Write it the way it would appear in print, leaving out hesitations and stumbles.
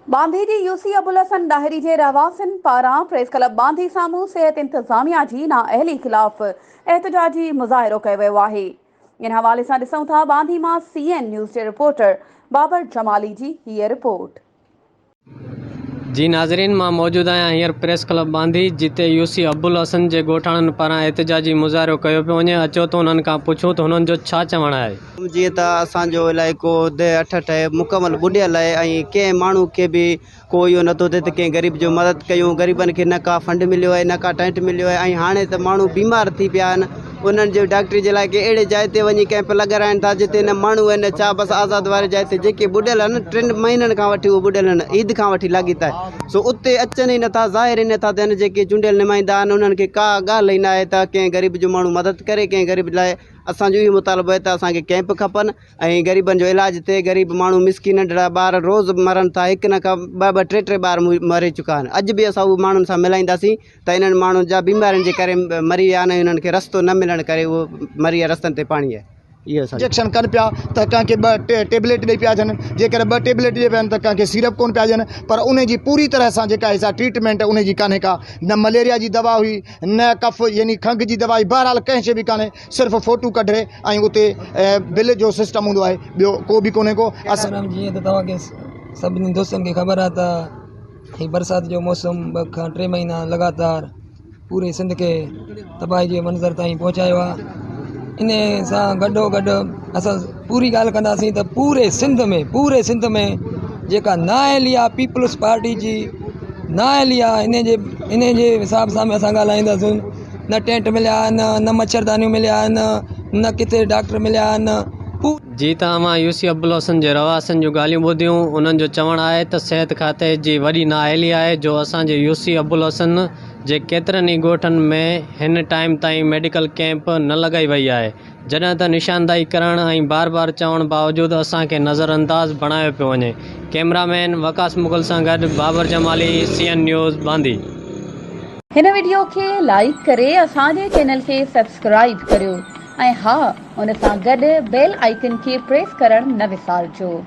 ٻانڌي جي يوسي ابوالحسن ڏاهري جي رهواسين پاران پريس ڪلب ٻانڌي سامهون صحت انتظاميا جي نااهلي خلاف احتجاجي مظاهرو ڪيو ويو آهي. ان حوالي سان ڏسون ٿا ٻانڌي مان سي اين نيوز جي رپورٽر بابر جمالي جي هيء رپورٽ. جي ناظرين مان موجود آهيان هينئر پريس ڪلب ٻانڌي جتي يو سي ابوالحسن جي ڳوٺاڻن پاران احتجاجي مظاهرو ڪيو پيو وڃي اچو ته انهن کان پڇون ته هنن جو ڇا چوڻ آهي. جيئن ته اسان جو علائقو ديهه اٺهٺ آهي مڪمل ٻڏيل آهي ۽ ڪنهن ماڻهو کي به ڪو اهو نٿو ٿئي ته ڪنهن غريب جو مدد ڪيون غريبن کي نه ڪا فنڊ مليو آهي نه ڪا ٽينٽ مليو آهي ۽ هاڻي ته ماڻهو بيمار ٿي پيا آهن انهن جي ڊاڪٽري جي لاء ڪنهن اهڙي جاء تي وڃي ڪئمپ لڳرائن ٿا جتي نه ماڻهو آهن نه ڇا بس آزاد واري جاء تي جيڪي ٻڏل آهن ٽن مهينن کان وٺي اهي ٻڏل آهن عيد کان وٺي لاڳيتا سو اتي اچن ئي نٿا ظاهر ئي نٿا ٿين جيڪي چونڊيل نمائندا آهن انهن کي ڪا ڳالهه ئي ناهي ته ڪنهن غريب جو ماڻهو مدد ڪري ڪنهن غريب لاء اسان جو اهو مطالبو آهي ته اسان کي ڪئمپ کپن ۽ غريبن جو علاج ٿئي غريب ماڻهو مسڪين ننڍڙا ٻار روز مرن ٿا هڪ نه کان ٻه ٻه ٽي ٽي ٻار مري چڪا آهن اڄ به اسان اهي ماڻهن سان ملائينداسين ته انهن ماڻهن جا بيمارين جي ڪري مري ويا آهن ۽ انهن کي رستو نه ملڻ ڪري اهو مري ويا رستن تي پاڻي آهي اهو اسان جو انجيڪشن ڪن پيا ته ڪنهن کي ٻه ٽي ٽيبليٽ ڏئي پيا ڇڏن جيڪڏهن ٻه ٽيبليٽ ڏئي پيا ته ڪنهن کي سيرپ ڪونه پيا ڏين پر ان جي پوري طرح سان جيڪا آهي سا ٽريٽمينٽ ان جي ڪانهي ڪا نه مليريا جي دوا هئي نه ڪف يعني کنگهه جي دوا هئي بهرحال ڪنهن شي به ڪانهي صرف فوٽو ڪڍري ۽ اتي بل جو سسٽم هوندو آهي ٻيو ڪو به ڪونهي ڪو اسان جيئن ته توهان کي سڀني دوستن کي خبر آهي ته هي برسات جو موسم ٻه کان ٽي مهينا لڳاتار پوري سنڌ کي تباهي جي منظر تائين پهچايو آهي ان سان گڏو گڏ اسان پوري ڳالهه ڪنداسين ته پوري سنڌ ۾ پوري سنڌ ۾ جيڪا نااهلي آهي پيپلز پارٽي جي نااهلي آهي ان جي ان جي حساب سان به اسان ڳالهائينداسين نه ٽينٽ مليا آهن نه مڇردانيون مليا آهن نه ڪٿي ڊاڪٽر مليا آهن. جي ته اوهان يو سي ابوالحسن جي رهواسين جون ڳالهيون ٻڌيون، انهن جو چوڻ آهي ته صحت کاتي جي وڏي نااهلي آهي جو اسان جي يو سي ابوالحسن جي ڪيترن ئي ڳوٺن ۾ هن ٽائيم تائين ميڊيڪل ڪئمپ نه لڳائي وئي آهي جڏهن ته نشانداهي ڪرڻ ۽ بار بار چوڻ باوجود اسان کي نظر انداز بڻايو پيو وڃي ڪئميرا مين وقاص مغل سان گڏ Babar Jamali C N news Bandhi. هن وڊيو کي لائيڪ ڪري اسان جي چينل کي سبسڪرائيب ڪريو ۽ ها ان سان گڏ بيل آئيڪن کي پريس ڪرڻ نه وسارجو.